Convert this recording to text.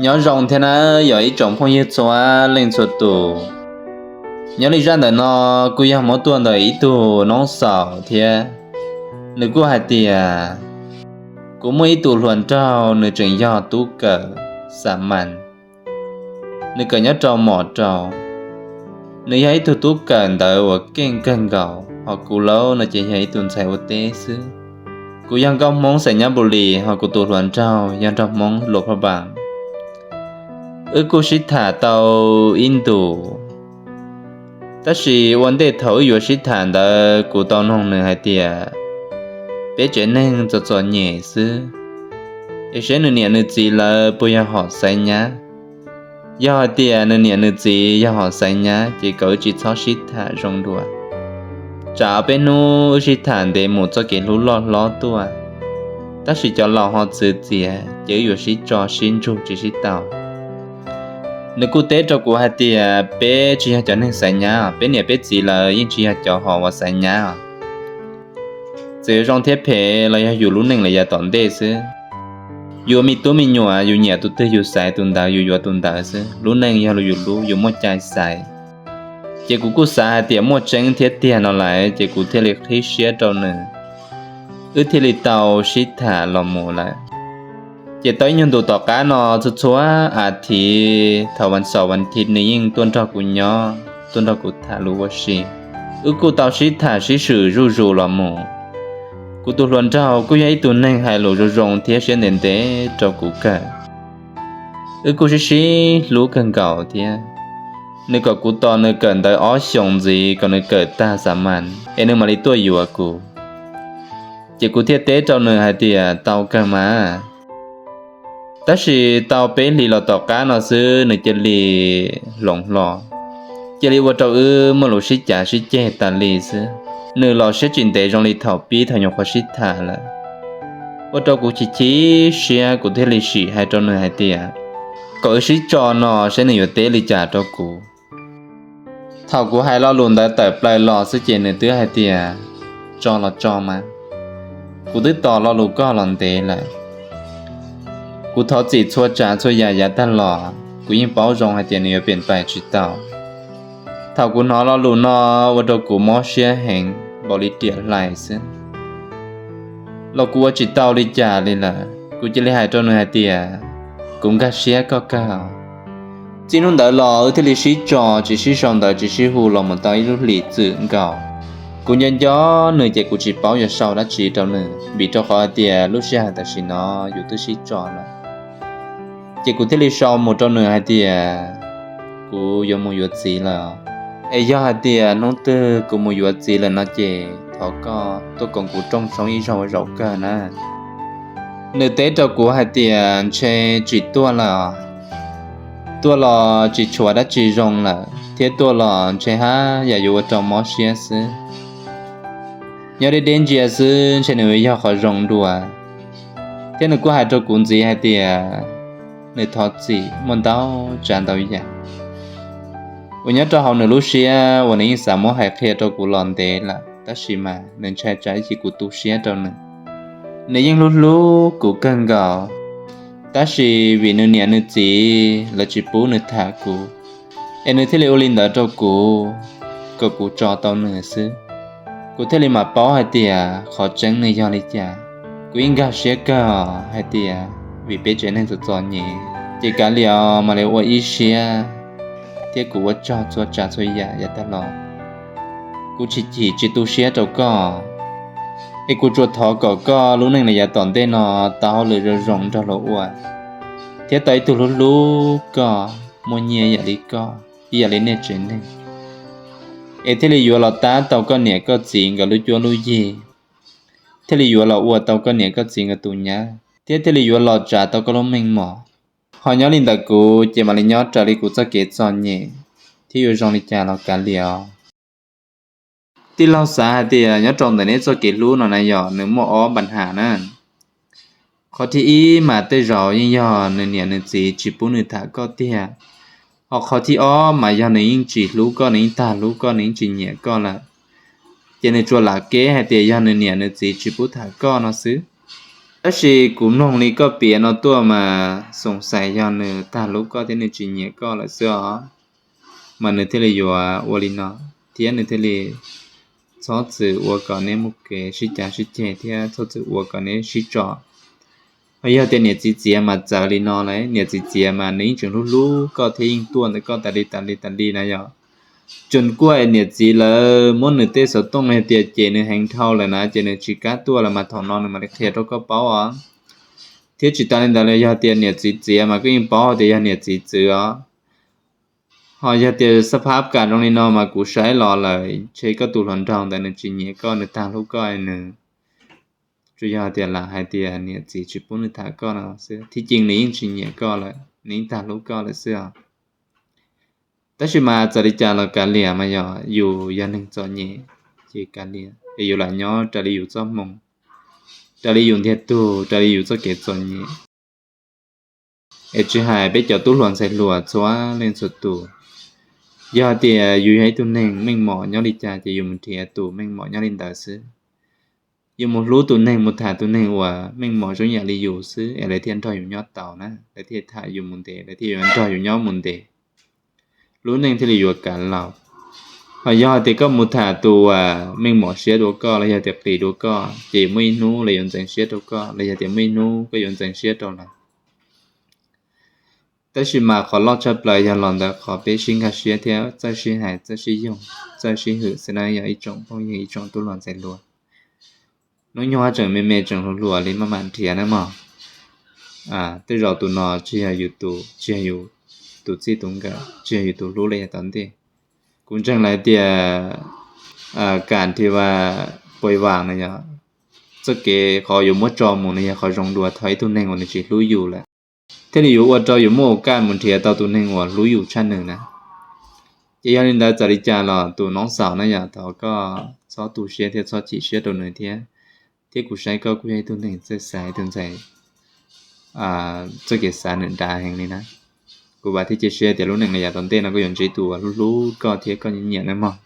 Nyob zoo thiab na yog ib tsoom phooj ywg txhua leej txhua tus. Nyob li zaj ntawm no kuj yog muab tuaj ntawm ib tug noob xaus thiab. Nws kuj hais tias, kuv muaj ib tug hluas nraug, nws tseem yog tub kawm xa mas, nws kawm nyob rau mos rau. Nws yog ib tug tub kawm ntawv uas keej kawg nkaus, hos kuv lauj no ces yog ib tug ntxhais ua teb xwb. Kuv yog nkauj Hmoob xeem Nyab Npu Lis, hos kuv tus hluas nraug yog nraug Hmoob Luas Phaj Npas. Wb kuj sib tham tau ib ntus, tab sis ua ntej thaum wb yuav sib tham ntawd kuv tau noog nws hais tias, peb tsev neeg txom txom nyem xwb, es seb nws niam nws txiv lawv puas yog hom xaiv nyab. Yog hais tias nws niam nws txiv yog hom xaiv nyab ces kom wb tsis txhob sib tham zoo dua, tsam peb hnub wb sib tham ntev mus txoj kev hlub loj hlob tuaj, tab sis cov laus ho txwv txiav ces wb yuav sib tso sib ntsug tsis sib tau. Nws kuj teb rau kuv hais tias peb tsis yog cov neeg xaiv nyab, peb niam peb txiv lawv yeej tsis yog cov hom uas xaiv nyab. Txawm yuav zoo thiab phem los yog yus lub neej lawm yav tom ntej xwb. Yus ua me tub me nyuam, yus nyiam tus twg yus xaiv tus ntawd, yus yuav tus ntawd xwb. Lub neej yog yus lub, yus muaj cai xaiv. Ces kuv kuj xav hais tias muaj tseeb thiab tiag no lawm ces kuv thiaj li qhib siab rau nws, wb thiaj li tau sib tham los mus lawm. Ces tau ib nyuag ntus tom qab no txhua txhua as thiv thaum vas xaum vas thiv nws yeej tuaj nrog kuv nyob, tuaj nrog kuv tham lus ua si. Wb kuj tau sib tham sib swm zuj zus los mus. Kuv tus hluas nraug kuj yog ib tug neeg hais lus zoo zoo thiab siab ntev ntev rau kuv kawg. Wb kuj sib sib hlub kawg nkaus thiab. Nws kom kuv tos nws kawm ntawv ob xyoos ntxiv kom nws kawm tag xa mas es nws mam li tuaj yuav kuv. Ces kuv thiaj teb rau nws hais tias tau kawg mas. Tab sis tau peb hlis los tom qab no xwb nws cia li hloov hlo, cia li ua rau wb muaj lus sib cav sib ceg tas li xwb. Nws los siab tsis ntev zoo li thaum pib thaum nyuam qhuav sib tham lawm, ua rau kuv chim chim siab, kuv thiaj li sim hais rau nws hais tias kom wb sib tso no saib nws yuav teb li cas rau kuv. Thaum kuv hais lo lus ntawd tawm plaws los xwb ces nws twb hais tias tso los tso mas, kuv twb tos lo lus koj los ntev lawm. Kuv thov txim txhua tsav txhua yam yav tag los, kuv yeej paub zoo hais tias nws yuav pem pais tsis tau. Thaum kuv hnov lo lus no ua rau kuv mob siab heev npaum li riam hlais xwb. Los kuv ua tsis tau li cas li lawm, kuv cia li hais rau nws hais tias kuv nkag siab koj kawg. Txij hnub ntawd los wb thiaj li sib tso tsis sib sau ntawv tsis sib hu los mus tau ib lub hlis txwm nkaus. Kuv nco nco nws ces kuv tsis paub yuav sau dab tsi rau nws vim rau qhov hais tias lub sij hawm tam sim no yus twb sib tso lawm. Ces kuv thiaj li sau mus rau nws hais tias kuv yuav mus yuav txiv lawm, es yog hais tias hnub twg kuv mus yuav txiv lawm no ces thov koj tuaj koom kuv rooj tshoob ib zaug zaum kawg na. Nws teb rau kuv hais tias ntshe tsis tuaj lawm, tuaj los tsis tshuav dab tsi zoo lawm thiab tuaj los ntshe haj yam yuav ua rau mob siab xwb. Nyob deb deb ntsia xwb ntshe nws yuav yog qhov zoo dua. Thiab nws kuj hais rau kuv ntxiv hais tias nws thov txim muaj ntau tsav ntau yam uas nyob rau hauv nws lub siab uas nws yeej xav muab hais qhia rau kuv los ntev lawm, tab sis mas nws ntshai tsam ib chim kuv tu siab rau nws. Nws yeej hlub hlub kuv kawg nkaus, tab sis vim nws niam nws txiv lawv tsis pub nws tham kuv, es nws thiaj li ua li ntawd rau kuv, kom kuv tso tau nws xwb. Kuv thiaj li mam paub hais tias qhov tseeb nws yog li cas. Kuv yeej nkag siab kawg hais tias vim peb tsev neeg txom txom nyem, ces kav liam mam li ua ib siab, thiab kuv ua tsaug txhua tsav txhua yam yav tag los. Kuv tsis chim tsis tu siab rau koj, es kuv tsuas thov kom koj lub neej los yav tom ntej no tau hauj lwm zoo zoo nrog luag ua, thiab tau ib tug hlub hlub koj, muaj nyiaj ib yam li koj, ib yam li nej tsev neeg, es thiaj li yuav los tab tau koj niam koj txiv nkawd lub cuab lub yig, thiaj li yuav los ua tau koj niam koj txiv nkawd tus nyab, thiab thiaj li yuav los tsav tau koj lub meej mom. Ho nyob li ntawm kuv ces mam li nyob raws li kuv txoj kev txom nyem, thiab yuav zoo li cas los kav liam os. Tij laug xav hais tias nyob rau ntawm neb txoj kev hlub no na yog nws muaj ob npa nham na. Qhov thib ib mas tej zaum yeej yog nws niam nws txiv tsis pub nws tham koj tiag. Ho qhov thib ob mas yog nws yeej tsis hlub koj, nws yeej tag hlub koj, nws yeej tsis nyiam koj lawm. Ces nws tsuas lam keb hais tias yog nws niam nws txiv tsis pub tham koj no xwb. Tab sis kuv mloog li koj piav no tuaj mas xoom xais yog nws tag hlub koj thiab nws tsis nyiam koj lawm xwb os, mas nws thiaj li yuav ua li no, thiab nws thiaj li txhob txwm ua kom neb muaj kev sib cav sib ceg thiab txhob txwm ua kom neb sib tso. Ho yog tias niam txiv txiav mas txawv li no lawm, niam txiv txiav mas nws yeej tseem hlub hlub koj thiab yeej tuaj ntawm koj tas li tas li tas li na yog. Tseem kuaj niam txiv lawv muab nws tej xov tooj hais tias cem nws heev dhau lawm na ces nws tsis kam tuaj lawm mas thaum no nws mam li qhia rau koj paub os. Thiab tsis tas li ntawd los yog tias niam txiv txiav mas koj yeej paub tias yog niam txiv txwv os. Ho yog tias xab phab kam zoo li no mas kuv saib los lawm ntshe koj tus hluas nraug ntawd nws tsis nyiam koj, nws tag hlub koj, nws tsuas yog tias lam hais tias niam txiv tsis pub nws tham koj no xwb, thiab ces nws yeej tsis nyiam koj lawm, nws yeej tag hlub koj lawm xwb os. Tab sis mas txawm li cas los kav liam mas yog yus yog neeg txom nyem ces kav liam es yus lam nyob raws li yus txoj hmoo, raws li yus ntiag tug, raws li yus txoj kev txom nyem. Es tsis hais peb cov tub hluas ntxhais hluas txhua leej txhua tus, yog tias yus yog ib tug neeg meej mom nyob li cas ces yus mus nrhiav tus meej mom nyob li ntawd xwb. Yus mus hlub tus neeg, mus tham tus neeg uas meej mom zoo yam li yus xwb es lawv thiaj nrog yus nyob tau na, lawv thiaj tham yus mus ntev, lawv thiaj yuav nrog yus nyob mus ntev, lub neej thiaj li yuav kav laus. Ho yog tias koj mus tham tus uas meej mom siab dua koj los yog tias qis dua koj ces muaj ib hnub lawv yuav ntxeev siab rau koj los yog tias muaj ib hnub koj yuav ntxeev siab rau lawv. Tab sis mas qhov loj tshaj plaws yog los ntawm qhov peb sib nkag siab thiab txawj sib hais, txawj sib yoog, txawj sib hwm xwb na, yog ib tsoom phooj ywg, ib tsoom tub hluas ntxhais hluas. Hnub nyoog tseem me me tseem hluas hluas li maj mam nrhiav na mog. Tej zaum tus no tsis yog yus tus, tsis yog yus tus txij tus nkawm, tsis yog yus tus hlub li yav tom ntej. Kuv ntseeg lawv tias kam thi va poi vam no yog txoj kev qhov yuav muab tso mus no yog qhov zoo dua thaum ib tug neeg uas nws tsis hlub yus lawm, thiaj li yuav ua rau yus muaj ua kaj mus nrhiav tau tus neeg uas hlub yus tshaj nws na. Ces yog li ntawd txawm li cas los tus noob xaus na yog thov koj txhob tu siab thiab txhob chim siab rau nws thiab. Thiab kuv saib koj kuj yog ib tug neeg txawj xav, ib tug ntxhais txoj kev xav nws dav heev li na. Kuv vam thiab cia siab tias lub neej yav tom ntej no koj yuav ntsib tus uas hlub hlub koj thiab koj nyiam nyiam na mog.